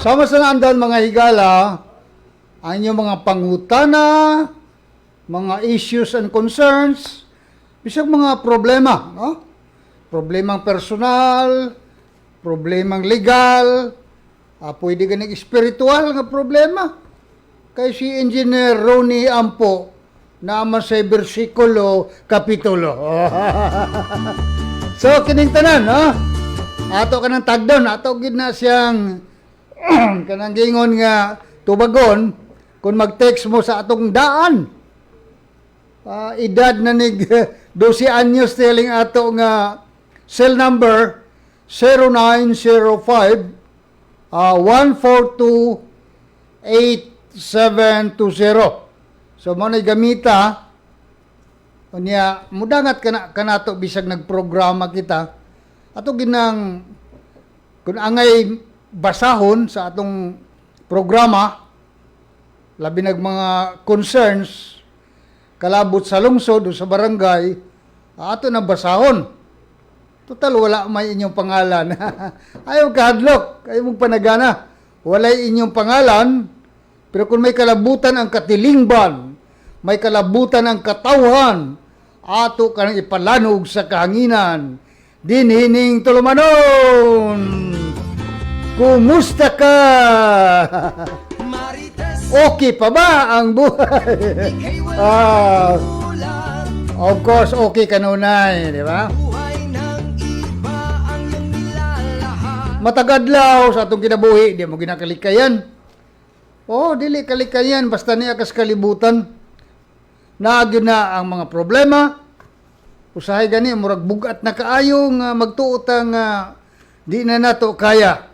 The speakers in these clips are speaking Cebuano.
Sama sa naandan, mga higala, ang inyong mga pangutana, mga issues and concerns, bisag mga problema, no? Problemang personal, problemang legal, pwede ka spiritual nga problema. Kay si Engineer Ronnie Ampo, naman sa bersikulo, kapitulo. So, kining tanan, no? Ato ka ng tagdon, ato gid na siyang kanang gingon nga tubagon kung mag-text mo sa atong daan. Edad na nig 12 anyos telling ato nga cell number 0905 142 8720. So mo na gamita. Unya mudangat kana kanato bisag nagprograma kita, ato ginang kung angay basahon sa atong programa, labi nag mga concerns kalabot sa lungsod o sa barangay, ato na basahon. Total wala may inyong pangalan. Ayaw kahadlok, ayaw mong panagana. Walay inyong pangalan, pero kung may kalabutan ang katilingban, may kalabutan ang katawhan, ato ka nang ipalanog sa kahanginan. Dinhining tulumanon! Kumusta ka? Marites, Okay pa ba ang buhay? Ika'y Ah, walang of course, okay ka nunay, di ba? Buhay ng iba ang iyong nilalahad. Matagadlaw sa atong kinabuhi, di mo ginakalikayan. Oh, dili kalikayan basta niya kas kalibutan. Naagyo na ang mga problema. Usahay gani murag bugat na kaayo nga magtuot ang di na nato kaya.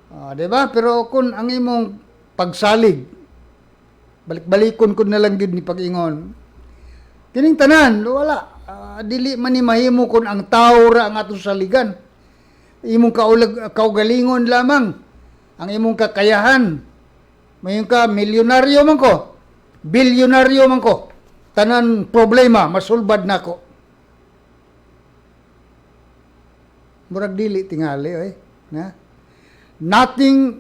Di ba? Pero kung ang imong pagsalig, balik-balikon ko na lang gyud ni pag-ingon. Kining tanan, wala. Dili man ni mahimo kung ang tao ra ang atong saligan. Imong kaulag, kaugalingon lamang ang imong kakayahan. Mayon ka, milyonaryo man ko, bilyonaryo man ko. Tanan problema, masulbad nako. Murag dili tingali, oy. Na? Nothing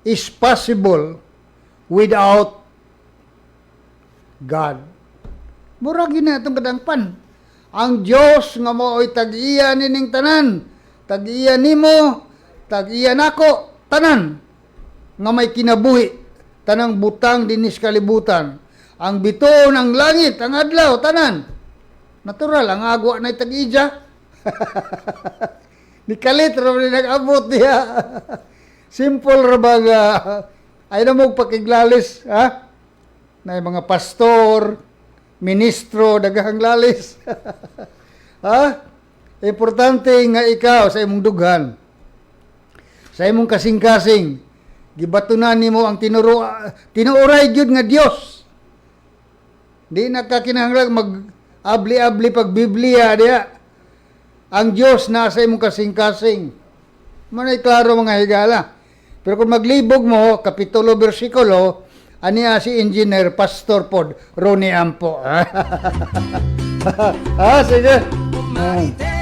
is possible without God. Murag yun na itong kadangpan. Ang Diyos nga mao'y tag-iya nining tanan, tag-iya nimo, tag-iya nako, tanan nga may kinabuhi, tanang butang dinis kalibutan. Ang bituon, ang langit, ang adlaw, tanan. Natural, ang agwa na tag-ija. Ni kalit ra man nag-abot diha. Simple ra ba nga ay na mo pakiglalis, ha? Na yung mga pastor, ministro, daghang lalis. Ha? Importante nga ikaw sa imong dughan, sa imong kasing-kasing, gibatunan nimo ang tinuro tinuoray gyud nga Dios. Di na ka kinahanglan mag abli-abli pag Biblia diha. Ang Dios nasa imong kasing-kasing. Manay klaro, mga higala. Pero kung maglibog mo, kapitulo, bersikulo, aniya si Engineer Pastor pod, Ronnie Ampo. Ah, sige. Marites.